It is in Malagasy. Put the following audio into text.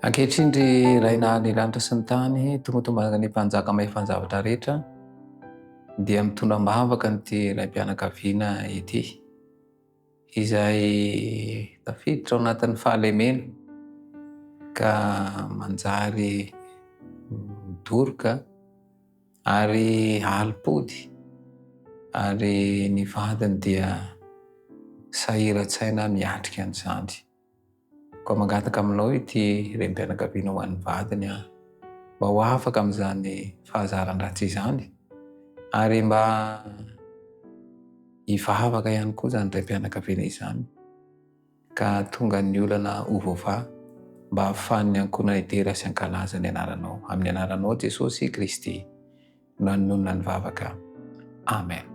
Ankehitriny ry Ray nahary ny lanitra sy ny tany, tongatonga ny Mpanjaka mahefa ny zavatra rehetra, dia mitondra am-bavaka an'ity raim-pianakaviana ity, izay tafiditra ao anatin'ny fahalemena ka manjary midoroka ary alim-pody, ary ny vadiny dia sahiran-tsaina miatrika an'izany. Koa mangataka aminao ity renim-pianakaviana ho an'ny vadiny aho, mba ho afaka amin'izany fahazaran-dratsy izany, ary mba hivavaka ihany koa izany raim-pianakaviana izany, ka hahatonga ny olana ho voavaha, mba hahafahan'ny ankohonana hidera sy hankalaza ny anaranao. Amin'ny anaranao Jesosy Kristy no anonona ny vavaka. Amen.